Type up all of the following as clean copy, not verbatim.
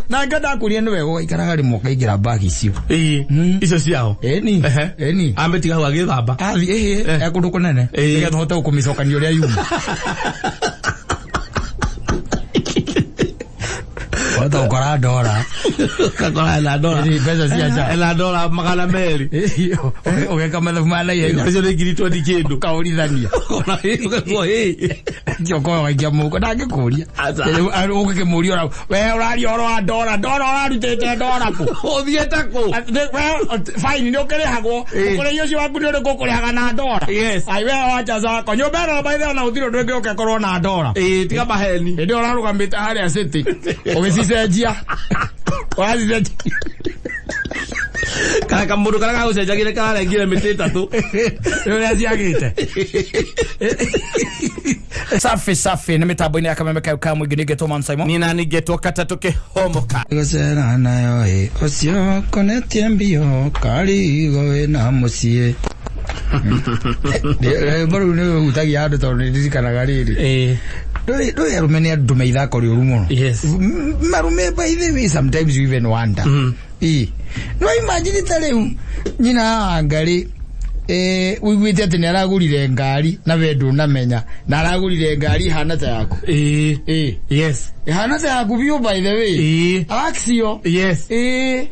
Na ngenda kuria nĩ wega ũgaikaraga rĩmwe ũkaingĩra bagi icio. Ĩĩ, icio ciao. Ĩni. Ehe. Ĩni. Amĩtiga hau agĩthamba. Athiĩ ĩhĩ Eh. e kũndũ kũnene Ĩĩ. nĩgetha ũhote gũkũmĩcokania ũrĩa yuma. Wahota gũkora ndora. Ũgakora ena ndora. Ĩni, mbeca cia nja. Ena ndora 200. Ĩĩ, ũgeka mathabu ma naihenya. Icio nĩ ngiri 20 kĩndũ. Ũkaũrithania. Ũkona ũgakuo ĩĩ. Kĩoko waikia mũhuko ndangĩkũria. Aca. Ũgĩkĩmũria ũra we ũraria ũhoro wa ndora, ndora ũrarutĩte ndora kũ? Ũthiĩte kũ? Faini nĩ ũkĩrĩhagwo. Ĩĩ. Ũkũrĩhi ũcio waku nĩ ũrĩkũ ũkũrĩhaga na ndora? Yes. Ai we wacha zako. Nyũmba ĩno by the way ona gũtirĩ ũndũ ĩngĩ ũka ĩkorwo na ndora. Ĩĩ, tiga maheni. Hĩndĩ ĩyo ũrarũgamĩte harĩa city ũgĩcicenjia. Ũracicenjia. Kana kamũndũ karĩa gagũcenjagĩre kararengire mĩtĩ ĩtatũ. Nĩ ũrĩa ciagĩte. Safi safi nĩ mĩtambo-inĩ ya kameme kayo ka mũingĩ nĩngetwo Man Simon. Niĩ nani ngetwo katatũ kĩhomoka. Gũcera nayo ĩ ũcio konetie mbio karigo wĩna mũciĩ. Rwĩmbo rũu nĩ rũhutagia andũ tondũ nĩ ndirikanaga rĩrĩ. Ĩĩ. Ndũĩ arũme nĩ andũ me ithako rĩũru mũno. Yes. Marume by the way sometimes you even wonder. Ĩ. No imagine ta rĩu nyina wa Ngarĩ ũiguĩte atĩ nĩ aragũrire ngari na we ndũnamenya na aragũrire ngari ihana ta yaku. Ĩĩ. Ĩ. Yes. Ihana ta yaku biũ by the way. Ĩĩ. Axio. Yes. Ĩ.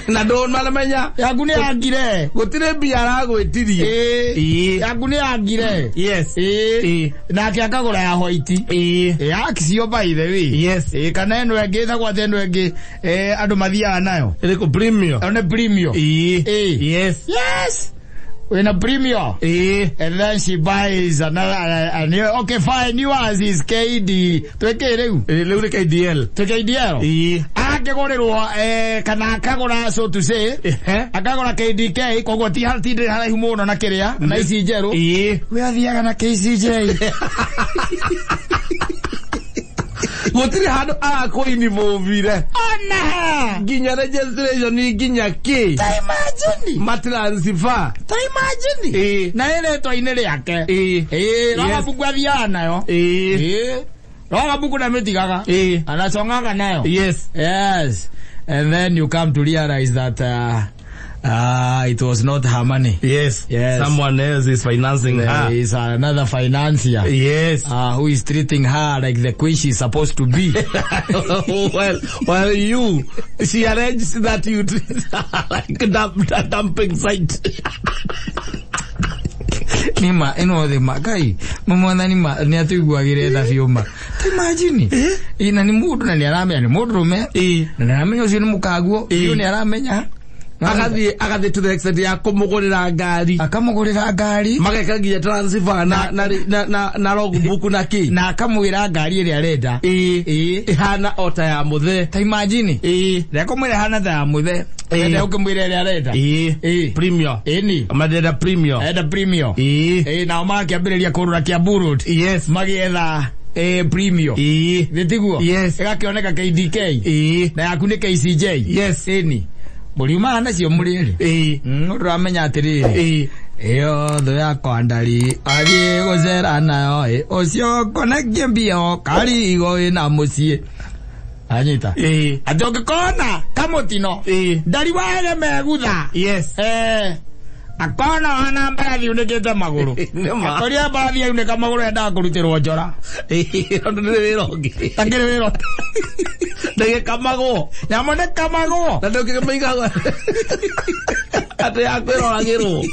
Na ndũnamenya. Yaku nĩ yangire. Gũtirĩ mbia aragwĩtirie. Ĩ. Ĩĩ. Yaku nĩ yangire. Yes. Ĩ. Ĩĩ. Nake akagũra ya white. Ĩĩ. Ĩ Axio by the way. Yes. Ĩ kana ĩno ĩngĩ ĩtagwo atĩ ĩno ĩngĩ andũ mathiaga nayo. Ĩrĩkũ premium? Ĩno nĩ premium. Ĩĩ. Ĩĩ. Yes. Yes. Wĩna premium. Ĩĩ. And then she buys another, okay fine, yours is KD. Twĩkĩ rĩu? Ĩĩ, rĩu nĩ KDL. Twĩ KDL? Ĩĩ. Akĩgũrĩrwo kana akagũra so to say Ehe. akagũra KDK koguo ti ti ndĩrĩ haraihu mũno na kĩrĩa na ici njerũ. Ĩĩ. We athiaga na KCJ. Gũtirĩ handũ arakũinvolvire. Ona! Nginya registration nginya kĩ. Ta imagine! Matransfer. Ta imagine! Ĩĩ. Na ĩ rĩtwa-inĩ rĩake. Ĩĩ. Ĩĩ, roga Yes. buku athiaga nayo. Ĩĩ. Ĩĩ. Roga buku ndamĩtigaga. Ĩĩ. Anachongaga nayo. Yes. Yes. And then you come to realize that it was not her money. Yes. Yes. Someone else is financing There her. is another financier Yes. who is treating her like the queen she's supposed to be. Well, you, she arranged that you treat her like a dumping site. Nĩ ma ĩno thĩ ma Ngai mwathani ma nĩ atũiguagĩre tha biũ ma. Ta imagine. Ĩ, na nĩ mũndũ na nĩ aramenya nĩ mũndũrũme Ĩĩ. na nĩ aramenya ũcio nĩ mũkaguo Ĩĩ. biũ nĩ aramenya. Agathiĩ to the extent ya kũmũgũrĩra ngari. Akamũgũrĩra ngari Mageka nginya transfer na logbook na kĩ. na akamwĩra ngari ĩrĩa arenda. Ĩĩ. Ĩĩ. Ĩhana o ta ya mũthee. Ta imagine. Ĩĩ. Rekũmwĩra ĩhana ta ya mũthee. Ĩĩ. Enda ũkĩmwĩra ĩrĩa arenda. Ĩĩ. Ĩĩ. Premium. Ĩni. Amarenda premium. Enda premium. Ĩĩ. Ĩĩ nao magakĩambĩrĩria kũrũra Kiambu Road. Yes. Magĩetha premium. Ĩĩ. Thĩ tiguo? Yes. Ĩgakĩoneka KDK. Ĩĩ. Na yaku nĩ KCJ. Yes. Ĩni. Mũriumaga nacio mũrĩ erĩ. Ĩĩ. Ndũramenya atĩrĩrĩ. Ĩĩ. Ĩyo thũ yakwa ndari athiĩ gũcera nayo ĩ ũcio konekie mbio karigo wĩna mũciĩ. Anyita. Ĩĩ. Atĩ ũngĩkona kamũtino Ĩĩ. ndari waere megutha. Yes. Akona wana mbarathi unĩkĩte magũrũ. Nĩ ma. Akoria mbarathi yaunĩka magũrũ endaga kũrutĩrwo njora. Ĩĩ, tondũ nĩ wĩra ũngĩ. Takĩrĩ wĩra. Ndĩgĩkamagwo. Nyamũ nĩ kamagwo. Na ndũngĩkĩmĩiga atĩ ya kwĩroragĩrwo.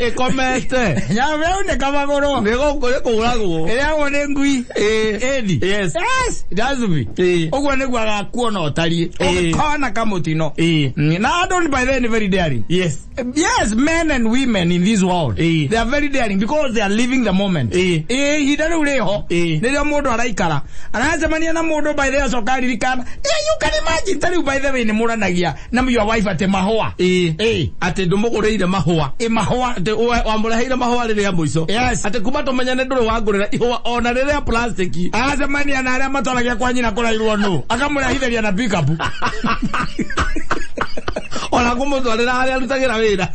Ĩkomete. Nyamũ yaunĩka magũrũ. Nĩ gũkũ nĩ kũragwo. Ĩrĩagwo nĩ ngui. Ĩĩ. Ĩni. Yes. Yes. It has to be. Ĩĩ. Ũguo nĩguo agakuona ũtariĩ. Ĩĩ. Ũngĩkona kamũtino. Ĩĩ. Na andũ by then very daring. Yes. Yes, men and women in this world. Ĩĩ. They are very daring because they are living the moment. Ĩĩ. Ĩĩ, ihinda rĩu rĩho. Ĩĩ. Nĩrĩo mũndũ araikara. Aracemania na mũndũ by the way acoka aririkana. Yeah, you can imagine. Ta rĩu by the way nĩ mũranagia na your wife atĩ mahũa. Ĩĩ. Ĩĩ. Atĩ ndũmũgũrĩire mahũa. Ĩ mahũa. Atĩ wamũreheire mahũa rĩrĩa mũico. Yes. Atĩ kuma tũmenyane ndũrĩ wangũrĩra ihũa ona rĩrĩa plastic. Aracemania na arĩa matwaragia kwa nyina kũrairwo nũ. Akamũrehithĩria na pick up. Ona kũmũtwarĩra harĩa arutagĩra wĩra.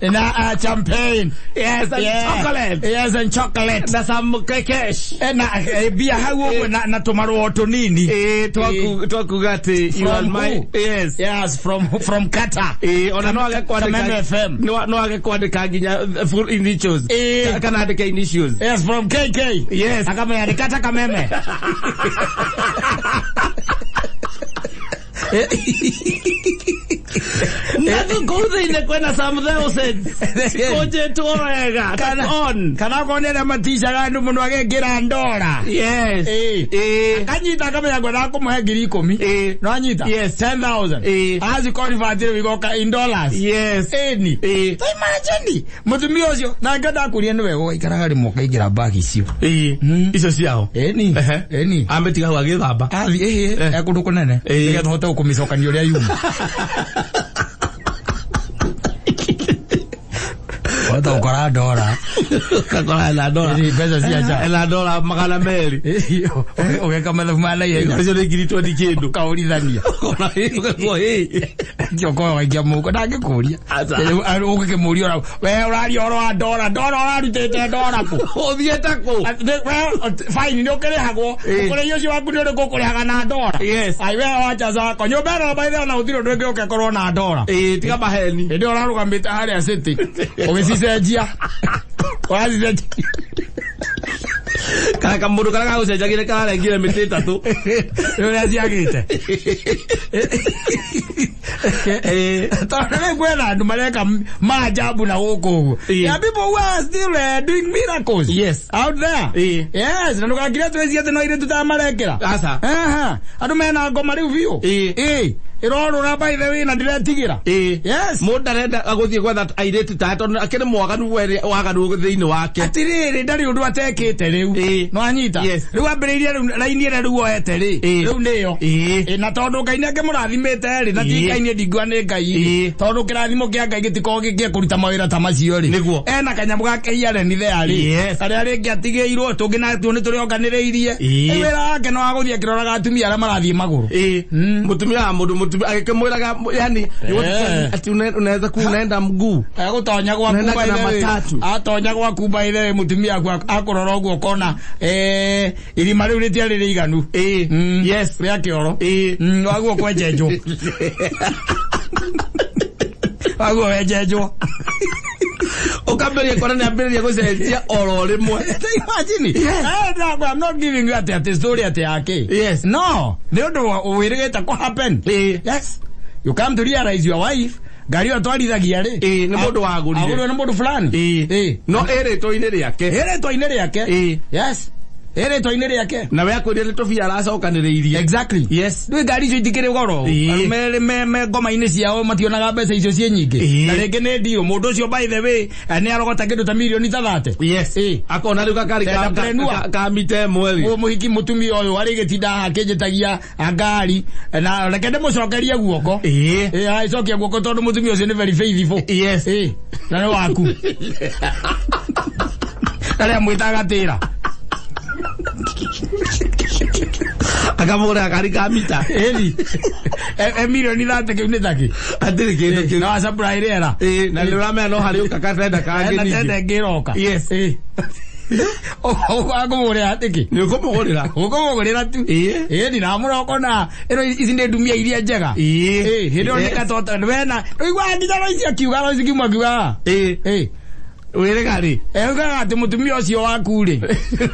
Na champagne. Yes, and Yeah. chocolate. Yes, and chocolate. Na some cash. Na mbia hau ũguo na tũmarũa tũnini. Eh, twakuga atĩ you are From my who? Yes. Yes, from Qatar. Eh, ona no age Kameme kwandĩka FM. no age kwandĩka nginya full initials. Eh. Kana andĩke initials. Yes, from KK. Yes. Akamenya ni Kata Kameme. Na kũu thĩinĩ kwĩna some thousands. Cikũnjĩtwo wega. Kana- On. Kana okorwo nĩ arĩa maticaga andũ mũno agekĩra ndora. Yes. Eh. Eh. Akanyita akamenya ngwendaga kũmũhe 10,000. Eh. No anyita? Yes. 10,000. Eh. Aci convert rĩu igoka in dollars. Yes. Ĩni. Eh. Ta imagine mũtumia ũcio na ngenda kũria nĩwe ũgaikaraga rĩmwe ũkaingĩra bag icio. Eh. Icio ciao. Ĩni. Ehe. Ĩni. Ambe tiga hau agĩthamba. Athi ĩhĩ Eh. e kũndũ kũnene Eh. nĩgetha ũhote gũkũmĩcokania ũrĩa yuma. Wahota gũkora ndora. Ũgakora ena ndora. Ĩni, mbeca cia nja. Ena ndora 200. Ũgeka mathabu ma naihenya. Icio nĩ ngiri 20 kĩndũ. Ũkaũrithania. Ũkona ũgakuo ĩ. Kĩoko waikia mũhuko ndangĩkũria. Aca. Ũgĩkĩmũria ũra we ũraria ũhoro wa ndora ndora ũrarutĩte ndora kũ? Ũthiĩte kũ? Fine nĩ ũkĩrĩhagwo. Eh. Ũkũrĩhi ũcio waku nĩ ũrĩkũ ũkũrĩhaga na ndora? Yes. Ai we wacha zako. Nyũmba ĩno by the way ona gũtirĩ ũndũ ĩngĩ ũngĩkorwo na ndora. Ĩ, tiga maheni. Hĩndĩ ĩyo ũrarũgamĩte harĩa city ũgĩcicenjia. Ũracicenjia. Kana kamũndũ karĩa gagũcenjagĩre kararengire mĩtĩ ĩtatũ. Nĩ ũrĩa ciagĩte. Tondũ rĩu kwĩna andũ mareka maajabu na gũkũ ũguo. Ĩĩ. There are people who are still doing miracles. Yes. Out there. Ĩĩ. Yes, na ndũgakire twĩcie atĩ no airĩtu ta marekĩra. Aca. Aha. Andũ mena ngoma rĩu biũ. Ĩĩ. Ĩĩ. Ĩrorũra by the way na ndiretigĩra. Ĩĩ. Yes. Mũndũ arenda gũthiĩ gwetha airĩtu ta tondũ akĩrĩ mwaganu waganu thĩinĩ wake. Atirĩrĩ ndarĩ ũndũ atekĩte rĩu. Ĩĩ. No anyita. Yes. Rĩu ambĩrĩirie rĩu raini ĩrĩa rĩu oete rĩ. Ĩĩ. Rĩu nĩyo. Ĩĩ. Ĩ, na tondũ Ngai nĩ akĩmũrathimĩte rĩ na ti Ĩĩ. Ngai nĩ ndingua nĩ Ngai rĩ. Ĩĩ. Tondũ kĩrathimo kĩa Ngai gĩtikoragwo gĩkĩe kũruta mawĩra ta macio rĩ. Nĩguo. Ena kanyamũ gake iareni there rĩ. Yes. Karĩa rĩngĩ atigĩirwo tũngĩ natuo nĩ tũrĩonganĩrĩirie. Ĩĩ. Rĩu wĩra wake no wagũthiĩ akĩroraga atumia arĩa marathiĩ magũrũ. Ĩĩ. Mũtumia wa mũndũ mũtumia agĩkĩmwĩraga yani you want to tell me Eh. ati unaweza kuwa unaenda mguu. Agũtonya gwaku Unaenda by na the way. matatu. Atonya gwaku by the way mũtumia aku akũrora ũguo ũkona irima rĩu rĩtiarĩ rĩiganu. Ĩĩ. Yes. Rĩa kĩoro. Ĩĩ. Waguo kwenjenjwo. Waguo wenjenjwo. Ũkambĩrĩria kuona nĩ ambĩrĩria gũcenjia oro rĩmwe. Imagine. Eh, no, I'm not giving you atĩ story atĩ yake. Yes. No, nĩ ũndũ wĩrĩgĩte kũ happen. Ĩĩ. Yes. You come to realize your wife ngari ĩyo twarithagia rĩ. Ĩĩ, nĩ mũndũ wagũrire. Agũrirwo nĩ mũndũ fulani. Ĩĩ. Ĩĩ. No ĩrĩtwa-inĩ rĩake. Ĩrĩtwa-inĩ rĩake. Ĩĩ. Yes. Ĩrĩtwa-inĩ rĩake. Na we akwĩrire nĩ tũbia aracokanĩrĩirie. Exactly. Yes. Rĩu ngari icio itikĩrĩ goro. Ĩĩ. Arũme me ngoma-inĩ ciao mationaga mbeca icio ciĩ nyingĩ. Ĩĩ. Na rĩngĩ nĩ ndirũ. Mũndũ ũcio by the way nĩ arogota kĩndũ ta mirioni ta 30. Yes. Ĩĩ. Akona rĩu gakari Entrepreneur. ka mita ĩmwe rĩ. Ũyũ mũhiki mũtumia ũyũ arĩgĩtinda akĩnjĩtagia ngari na reke ndĩmũcokerie guoko. Ĩĩ. Ĩĩ agĩcokia guoko tondũ mũtumia ũcio nĩ very faithful. Yes. Ĩĩ. Na nĩ waku. Arĩa mwĩtaga tĩra. Akamũgũrĩra gakari ka mita. Ĩni. E mirioni 30 kĩu nĩ takĩ. Hatirĩ kĩndũ kĩu. No supply rĩera. Ĩĩ, na nĩ ũramenya no harĩ ũka katenda kangĩ Na ningĩ. tenda ĩngĩ ĩroka. Yes. Ĩĩ. Akũmũgũrĩra atĩkĩ? Nĩ ũkũmũgũrĩra. Ũkũmũgũrĩra tu. Ĩĩ. Ĩĩ ndinamũroko na ĩno ici nĩ ndumia iria njega. Ĩĩ. Ĩĩ hĩndĩ ĩyo Yes. nĩ gatota wena. Ũiguaga nginya Royce akiuga Royce kiuma akiuga. Ĩĩ. Ĩĩ. Wĩrĩga rĩ? Eugaga atĩ mũtumia ũcio waku rĩ.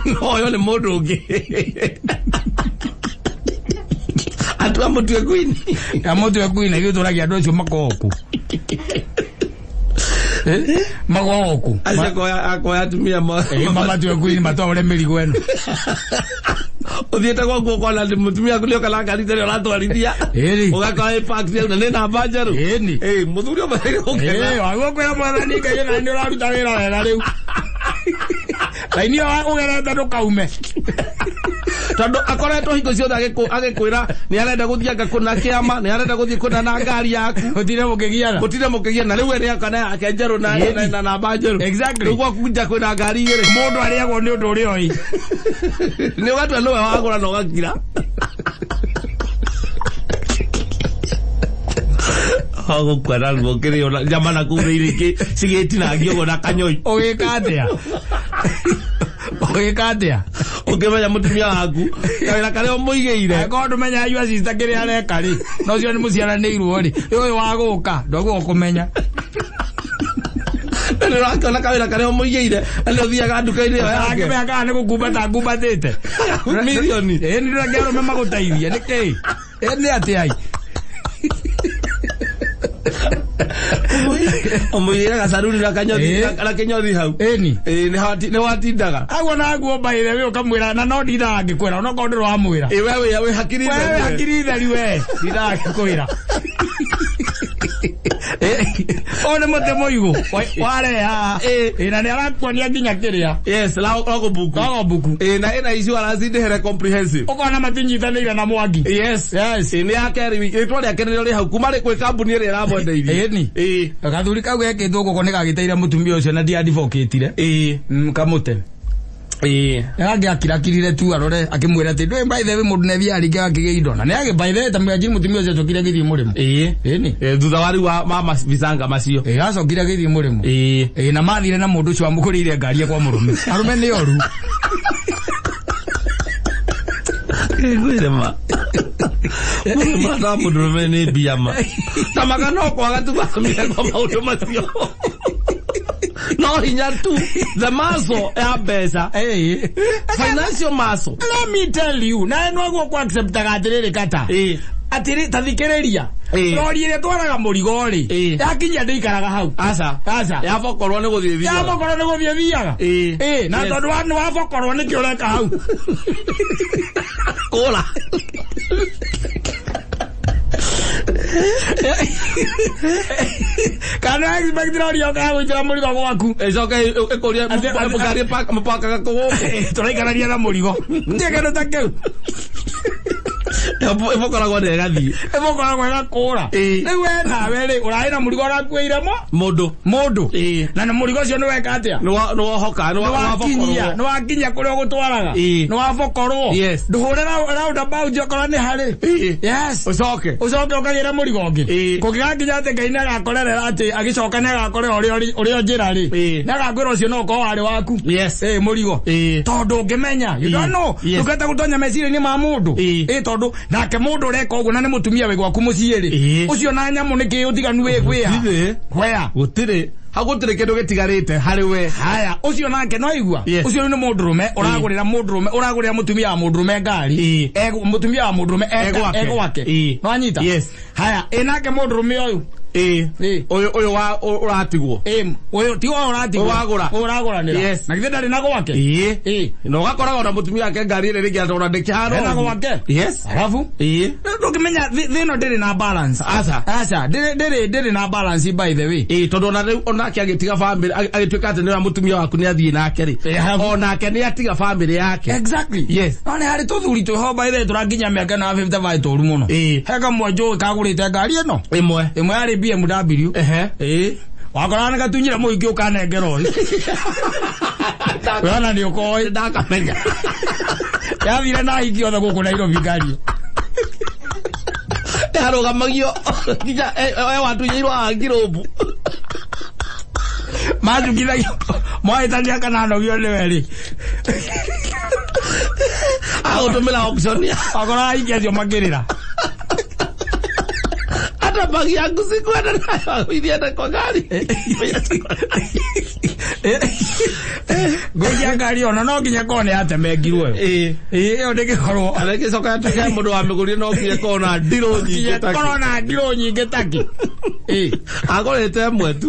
No ũyũ nĩ mũndũ ũngĩ. Atua mũtue queen. Amũtue queen ithuĩ tũragia andũ acio makoragwo kũ. Makoragwo kũ. Acio akoya atumia Ĩĩ mamatue queen matwaũre mĩrigo ĩno. Ũthiĩte gwaku ũkona atĩ mũtumia waku nĩoka na ngari tene ũratwarithia. Ĩni. Ũgakora ĩ park na nĩ namba njerũ. Ĩni. Ĩĩ, mũthuri ũbataire gũkena. Ĩĩ waguo kwĩra mwathani Ngai ona nĩ ũraruta wĩra wega rĩu. Raini ĩyo ũgerete ndũkaume. Tondũ akoretwo hingo ciothe agĩkwĩra nĩ arenda gũthiĩ anga kũna kĩama, nĩ arenda gũthiĩ kũna na ngari yaku. Gũtirĩ mũkĩgiana. Gũtirĩ mũkĩgia na rĩu we nĩoka na yake njerũ na namba njerũ. Exactly. Rĩu gwaku nja kwĩna ngari igĩrĩ. Mũndũ arĩagwo nĩ ũndũ ũrĩa oĩ. Nĩ ũgatua nĩwe wagũra na ũgakira. Gũkua naruo ũkĩrĩo nyama na kũu thĩinĩ cigĩtinangio ũguo na kanyoi. Ũgĩka atĩa? Ũgĩka atĩa? Ũkĩmenya mũtumia waku kawĩra karĩa ũmũigĩire. Angĩkorwo ndũmenyaga your sister kĩrĩa areka rĩ, na ũcio nĩ mũciaranĩirwo rĩ, ũyũ wa gũka ndwaguo ũkũmenya. Na nĩ ũrakĩona kawĩra karĩa ũmũigĩire na nĩ ũthiaga nduka-inĩ ĩyo yake. Akĩmenya kana nĩ gũkumbata ngumbatĩte. Mirioni. Ĩĩ nĩ ndĩreke arũme magũteithie nĩkĩ? Ĩĩ nĩ atĩa ai? Ũmũigĩire gacaruni na kanyothi Ĩĩ. na kĩnyothi hau. Ĩni. Ĩĩ nĩ watindaga. Aguo naguo by the way ũkamwĩra na no ndindaga ngĩkwĩra onokorwo ndũrĩ wamwĩra. Ĩĩ we wĩ hakiri We theri. hakiri theri we ndindaga ngĩkwĩra. Ũyũ nĩ mũtĩ mũigũ wareha. Ĩĩ. Ĩĩ na nĩ arakuonia nginya kĩrĩa. Yes, logbook. Logbook. Ĩĩ na ĩna insurance ndĩhere comprehensive. Ũkona matinyitanĩire na Mwangi. Yes. Yes. Ĩĩ nĩ yake rĩtwa rĩake nĩrĩo rĩ hau kuma rĩ kwĩ kambuni ĩrĩa ĩramwendeirie. Ĩni. Ĩĩ. Gathuri kau gekĩtwo gũkũ nĩ gagĩteire mũtumia ũcio na ndiadivokĩtire. Ĩĩ. Kamũte. Ĩĩ. Nĩangĩakirakirire tu arore akĩmwĩra atĩ ndũĩ by the way mũndũ nĩathiaga rĩngĩ agakĩgĩa indo na nĩagĩ by the way ta mwajiri mũtumia ũcio acokire agĩthiĩ mũrĩmo. Ĩĩ. Ĩni. Ĩĩ thutha wa rĩu wa mabicanga macio. Ĩĩ acokire agĩthiĩ mũrĩmo. Ĩĩ. Ĩĩ na mathire na mũndũ ũcio wamũgũrĩire ngari kwa mũrũme. Arũme nĩ oru. Ngwĩre ma. Mũrũme wa mũndũrũme nĩ mbia ma. Ta maka no kwaga tu gwathomire kwa maũndũ macio. No hinya tu the muscle ya mbeca. Ĩĩ. Financial muscle. Let me tell you, nawe noguo kwa acceptaga atĩrĩrĩ kata. Ĩĩ. Atĩrĩ ta thikĩrĩria. Ĩĩ. Rori ĩrĩa twaraga mũrigo rĩ. Ĩĩ. Yakinya ndĩikaraga hau. Aca. Aca. Yabokorwo nĩ gũthiĩ thiaga. Yabokorwo nĩ gũthiĩ thiaga. Ĩĩ. Ĩĩ, na Yes. tondũ wa nĩ wabokorwo nĩkĩ ũreka hau. Kũra. Kana expect rori yoka ya gũitĩra mũrigo gwaku. Ĩcoke ĩkũrie ngari mũpakaga kũ gũkũ. Tũraikarania na mũrigo. Ndirĩ kĩndũ ta kĩu. Ĩbokoragwo na ĩgathiĩ. Ĩbokoragwo ĩgakũra. Ĩĩ. Rĩu we nawe rĩ, ũrarĩ na mũrigo ũrakuĩire mo Mũndũ. mũndũ. Ĩĩ. Na nĩ mũrigo ũcio nĩ weka atĩa? Nĩ wohoka nĩ Nĩwakinyia, wabokorwo. nĩwakinyia kũrĩa ũgũtwaraga. Ĩĩ. Nĩwabokorwo. Yes. Ndũhũre roundabout okorwo nĩ harĩ. Ĩĩ. Yes. Ũcoke. Ũcoke ũkagĩre mũrigo ũngĩ. Ĩĩ. Kũngĩgakinya atĩ Ngai nĩagakorerera atĩ agĩcoka nĩagakorera ũrĩa njĩra rĩ. Ĩĩ. Nĩagakwĩra ũcio no ũkorwo warĩ waku. Yes. Ĩĩ mũrigo. Ĩĩ. Tondũ ũngĩmenya, you don't know. Yes. Ndũngĩhota gũtonya meciria-inĩ ma mũndũ. Ĩĩ. Ĩĩ tondũ nake mũndũ ũreka ũguo na nĩ mũtumia wĩ gwaku mũciĩ rĩ. Ĩĩ. Ũcio na nyamũ nĩkĩ ũtiganu wĩ wĩa? Gũtirĩ. Where? Gũtirĩ. Hau gũtirĩ kĩndũ gĩtigarĩte harĩ we. Haya, ũcio nake no igua. Yes. Ũcio nĩ mũndũrũme ũragũrĩra mũndũrũme ũragũrĩra mũtumia wa mũndũrũme ngari. Ĩĩ. Mũtumia wa mũndũrũme Egwake. egwake. Ĩĩ. No anyita? Yes. Haya, ĩ nake mũndũrũme ũyũ. Ĩĩ. Ĩĩ. Ũyũ ũyũ wa ũratigwo. Ĩ, ũyũ ti ũyũ ũratigwo. Ũyũ wagũra. Ũyũ ũragũranĩra. Yes. Na githĩ ndarĩ na gwake? Ĩĩ. Ĩĩ. Na ũgakoraga ona mũtumia wake ngari ĩrĩa rĩngĩ ona ndĩkĩhana Ena ũguo. gwake? Yes. Alafu? Ĩĩ. Ndũngĩmenya thĩ ĩno ndĩrĩ na balance. Aca. Aca, ndĩrĩ na balance by the way. Ĩĩ tondũ ona rĩu onake agĩtiga family agĩtuĩka atĩ nĩwe mũtumia waku nĩ athiĩ nake rĩ. Ĩĩ, harabu. Onake nĩ atiga family yake. Exactly. Yes. No nĩ harĩ tũthuri twĩho by the way tũrakinya mĩaka ĩno ya 55 tũru mũno. Ĩĩ. He kamwe njũĩ kagũrĩte ngari ĩno. Ĩmwe. Ĩmwe yarĩ BMW. Ehe. Ĩĩ. Wakoraga nĩ gatunyire mũingĩ ũkanengera ũyũ. We ona nĩ ũkoĩ. Ndakamenya. Yathire na hiki othe gũkũ Nairobi ngari. Yarũgamagio nginya watunyĩirwo haha ngirũmbu. Macukithagio mwahĩtania kana nogio nĩwe rĩ. Agũtũmĩra auction ya Wakoraga hiki acio makĩrĩra. hata bagi yangu sikuenda nayo ithiende kwa ngari. Ngũikia ngari ona no nginya korwo nĩ yatemengirwo ĩyo. Ĩĩ. Ĩĩ ĩyo ndĩngĩkorwo. Kana ĩgĩcoka yatuĩke mũndũ wamĩgũrire no nginya ĩkorwo na ndirũ nyingĩ Nginya taki. korwo na ndirũ nyingĩ taki. Ĩĩ. Agũrĩte ĩmwe tu.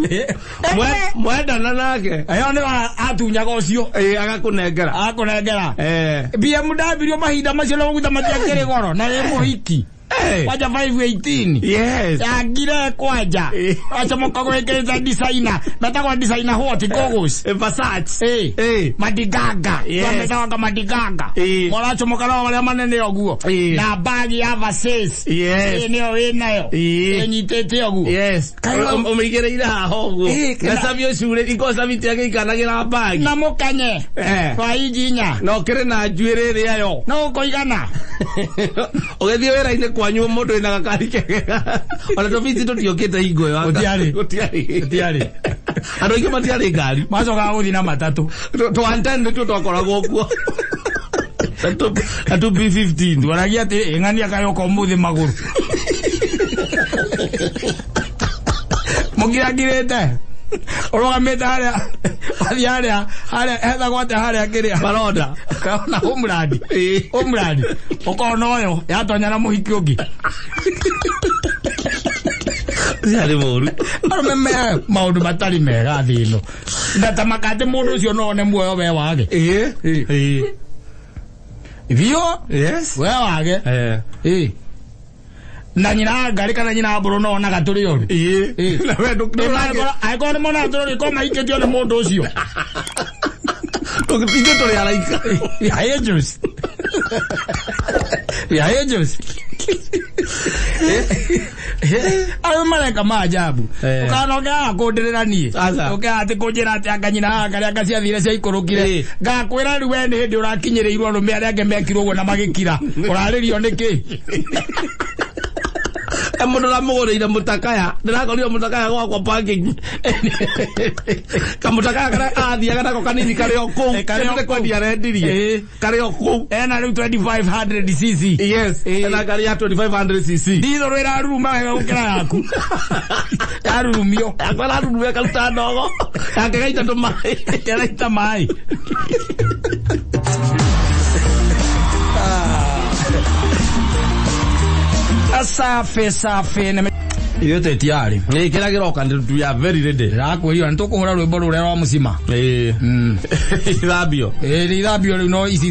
Mwendana nake. Ĩyo nĩyo atunyaga ũcio. Ĩĩ agakũnengera. Akũnengera. Eh. BMW mahinda macio na maguta matiakĩrĩ goro na ĩ mũhiki. Eh. Kwanja 518. Yes. Yangire kwanja. Ĩĩ. Wacomoka gwĩkĩrĩte designer. Metagwo designer what? Goggles. Versace. Ĩĩ. Ĩĩ. Madiganga. Yes. Metagwo madiganga. Ĩĩ. Mũracomoka nao marĩa manene ũguo. Ĩĩ. Na bagi ya Versace. Yes. Ĩĩ nĩyo wĩnayo. Ĩĩ. Ĩnyitĩte ũguo. Yes. Ũmĩigĩrĩire haha ũguo. Ĩĩ, Na cabi ũcurĩ iko cabi itiagĩikanagĩra bagi. Na mũkanye. Eh. Wa inji inya. Na ũkĩrĩ na njuĩrĩ ĩrĩa yo. No ũkũigana. Ũgĩthiĩ wĩra-inĩ kwanyu. Kwanyu mũndũ wĩna gakari kega. Ona tũbici tũtiokĩte hingo ĩyo. Gũtiarĩ. Gũtiarĩ. Gũtiarĩ. Andũ aingĩ matiarĩ ngari. Macokaga gũthiĩ na matatũ. Tũ 110 nĩtuo twakoragwo kuo. Na tũ B15. Twaragia atĩ ĩng'ania kayoka ũmũthĩ magũrũ. Mũkirangirĩte. Ũrũgamĩte harĩa wathiĩ harĩa harĩa hethagwo atĩa harĩa kĩrĩa Baroda. Ũkona homeland. Homeland. Ũkona ũyũ yatonya na mũhiki ũngĩ. Ciarĩ mũru. Arũme me maũndũ matarĩ mega thĩ ĩno. Na ta makatĩ mũndũ ũcio no one muoyo we wage. Ĩĩ. Ĩĩ. Biũ Yes. we wage. Eh. Ĩĩ. Na nyina ngari kana nyina mbũrũ no onaga tũrĩ oru. Ĩĩ. Ĩĩ. Na we ndũ- Angĩkorwo nĩ monaga tũrĩ oru, korwo mahikĩtio nĩ mũndũ ũcio. Ithuĩ tũrĩ araika. We are angels. We are angels. Arũme mareka maajabu. Eh. Ũkana ũkĩaga kũndĩrĩra niĩ. Aca. Ũkĩaga atĩ kũnjĩra atĩ anga nyina haha karĩa anga ciathire ciaikũrũkire. Eh. Ngakwĩra rĩu we nĩ hĩndĩ ũrakinyĩrĩirwo arũme arĩa angĩ mekirwo ũguo na magĩkira. Ũrarĩrio nĩkĩ? E mũndũ ũramũgũrĩire mũtakaya ndĩrakorire mũtakaya gwakwa parking kamũtakaya karĩa athiaga nako kanini karĩ o kũu Eh, karĩ o Nĩ kwendia arendirie Eh. karĩ o kũu. Ena rĩu 2500 cc. Yes. Eh. Ena ngari ya 2500 cc. Ndithũrũ ĩraruruma wega gũkĩra yaku. Yarurumio. Yakwa ĩraruruma ĩkaruta ndogo yake gaita tũmaĩ. Kĩraita maĩ. Asafi safi nĩ ithuĩ twĩ tiarĩ. Ĩ kĩrĩa kĩroka nĩ we are very ready. Ndĩrakwĩrire nĩ tũkũhũra rwĩmbo rũrĩa rwa mũcima. Ĩ ithambio. Ĩ nĩ ithambio rĩu no ici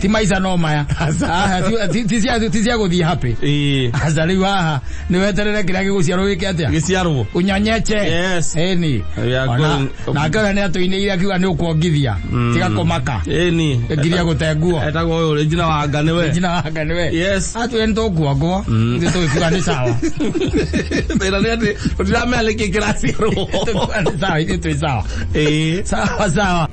ti maica no maya. Haha, ti cia gũthiĩ happy. Ĩ Aca rĩu haha nĩ weterere kĩrĩa gĩgũciarwo gĩke atĩa? gĩciarwo. Unyonyeche. Yes. Ĩni. We are Ona going- nake ũrĩa nĩ atũinĩire akiuga nĩ ũkuongithia. Tiga kũmaka. Ĩni. Ngiria gũte nguo. Etagwo ũyũ Regina Wanga nĩwe. Jina wanga nĩwe. Yes. Atwĩre nĩ tũkuongwo. Ithuĩ tũgĩkiuga nĩ sawa. Thĩna nĩ atĩ tũtiramenya nĩkĩ kĩraciarwo. Tũkiuga nĩ sawa, ithuĩ twĩ sawa. Ĩĩ. Sawa sawa.